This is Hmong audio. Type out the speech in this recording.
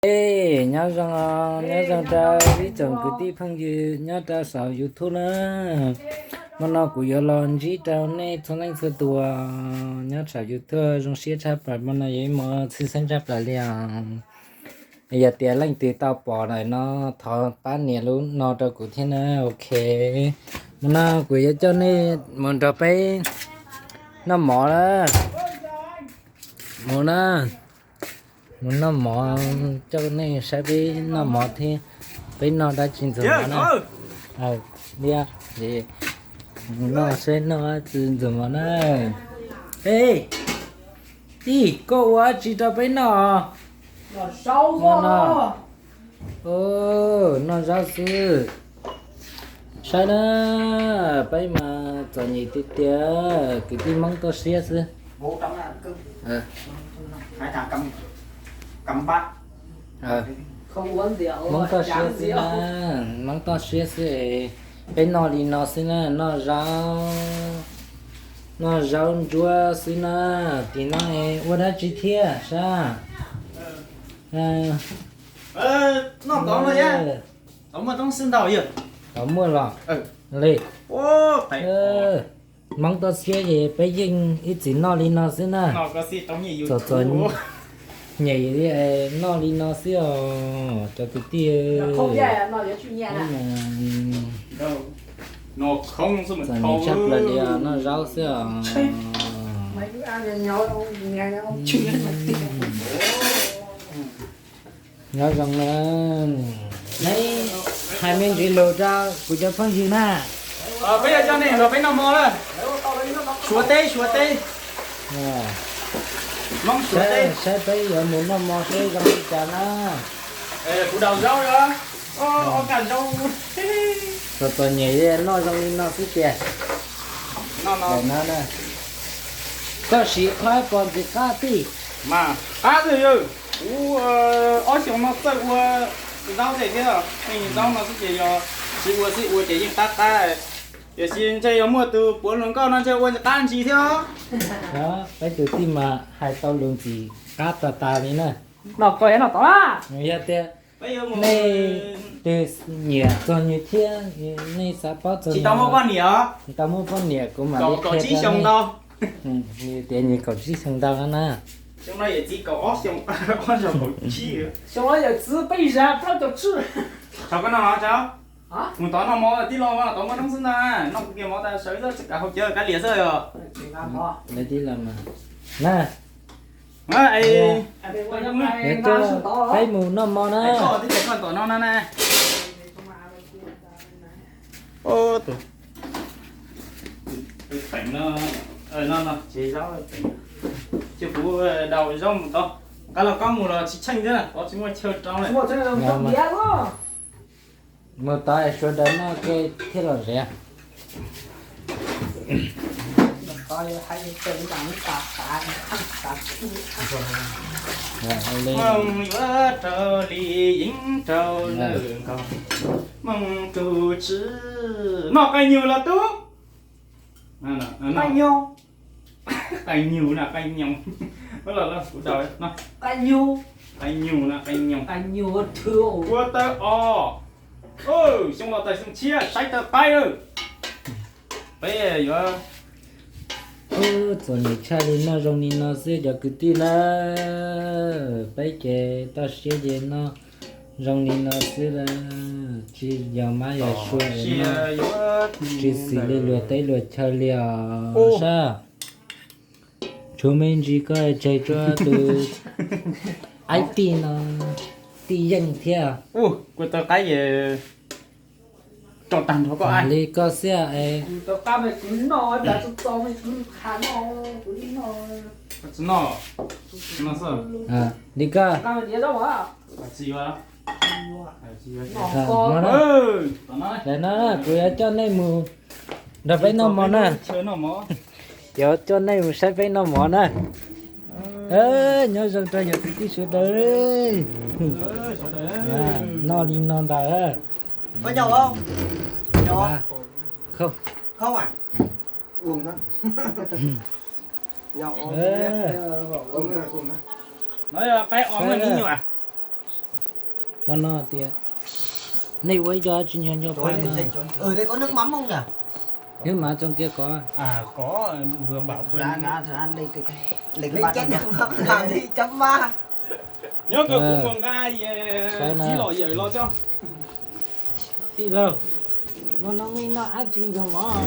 Nyob zoo, nyob zoo rau ib tsoom kwv tij phooj ywg nyob rau saum YouTube na. Hmo no kuv yuav los ntsib rau nej txhua leej txhua tus nyob saum YouTube. Zoo siab tshaj plaws, hmo no yog ib hmo tshwj xeeb tshaj plaws li os. Yog tias leej twg tau pom lawm no, thov pab nias lub no rau kuv thiab na. Ok, hmo no kuv yuav coj nej mus nrog peb noj mov na. Mus na, mus noj mov, coj nej saib peb noj mov thiab. Peb noj dab tsi ntxuag mov na? Liaj, noj saib noj dab tsi ntxuag mov na. Ej, tij, koj ua dab tsi rau peb noj? Noj zaub xwb. Saib na, peb mas txom nyem tiag tiag, kwv tij Hmoob toj siab xwb. Hmoob toj siab xwb na, Hmoob toj siab xwb. Peb noj li no xwb na, noj zaub, noj zaub ntsuab xwb na. Tim no ua dab tsi thiab sab? Tau muaj los li. Hmoob toj siab es peb yeej ib txwm noj li no xwb na. Txom txom nyem noj li no xwb os cov kwv tij. Txom nyem tshaj plaws li os, noj zaub xwb os. Nyob zoo na, neb hais me ntsis lus rau kuv cov phooj ywg na. Peb yuav coj nej los peb noj mov na. Suav teb, Suav teb. Saib peb yuav mus noj mov seb zoo li cas na. Kuv daus zaub, ob kaj zaub. Txom txom nyem noj zoo li no xwb tiag. Koj siv qhov pos ntxim qab tij. Mas qab xwb yawg, kuv ob xyoos no txawj ua zaub tej thiab. Zaub no xwb ces yog tsis ua xwb, ua ces yeej qab qab. Tiam sis ntshe yog muaj tus puav hluas nkauj no ntshe ua qab ntsis thiab. Peb tus tij mas hais tau lus ntxim qab tas tas li na. Noj koj noj tod na. Yog tias nej twg nyiam txog nws thiab nej xav paub txog nws, tsis tau muaj poj niam, kuv mam li qhia rau nej. Tias nws kaum tsib xyoo ntau no na. Xyoo no yawm txiv kaum ob xyoo, ob xyoo kaum tsib. Xyoo no yawm txiv peb zam plaub caug tsib. Thaum koj noj no tso, mus tod noj mov tib lo, tod muaj noob xwb ntag. Noj kiag mov tas sawv tsis kam hau cawv kab lias xwb os. Lawv tib lo mas na. Peb mus noj mov na. Koj twb tias koj tom no no na. Teem no, no no, tsev zaub teem. Ces kuv daus zaub mus tod. Qab los koj mus los tsis tsheej thiab, tod tsis muaj chaw rau lawm. Mus tod es sawv daws noj ke thiaj los zem. Moog yuav raws li yeeb rau lawm nkaus, moog tus tswv noj qai nyuj los tub. Qai nyuj na qai nyoos. Qai nyuj na qai nyoos. Ua tau os. Xyoo los tau xyoo tshiab saib tau qaib lawm. Peb yuav txom nyem tshaj li noj zoo li no xwb cov kwv tij na. Peb ces toj siab ces noj zoo li no xwb la. Tsis yog mab yog sua es noj tsis xis li luag teb luag chaw li os sab. Tshuav me ntsis koj tseg tsua tus aib tij no, tij yeej thiab. Kuv tau qaib es rau tag nrho koj li koj xwb es. Li koj. Lawm no kuv yuav coj nej mus nrog peb noj mov na. Yuav coj nej mus saib peb noj mov na. Nyob zoo rau yog kwv tij sawv daws. Noj li no ntag. No yog qaib os me nyuam. Hmo no tias nej ua ib co dab tsi ncho ncho pa no. Hnub mas tso kiag kov. Nyob kawg kuv mus nqa txiv los yawm los tso. Tij laug, hmo no nej noj dab tsi nkaus mov?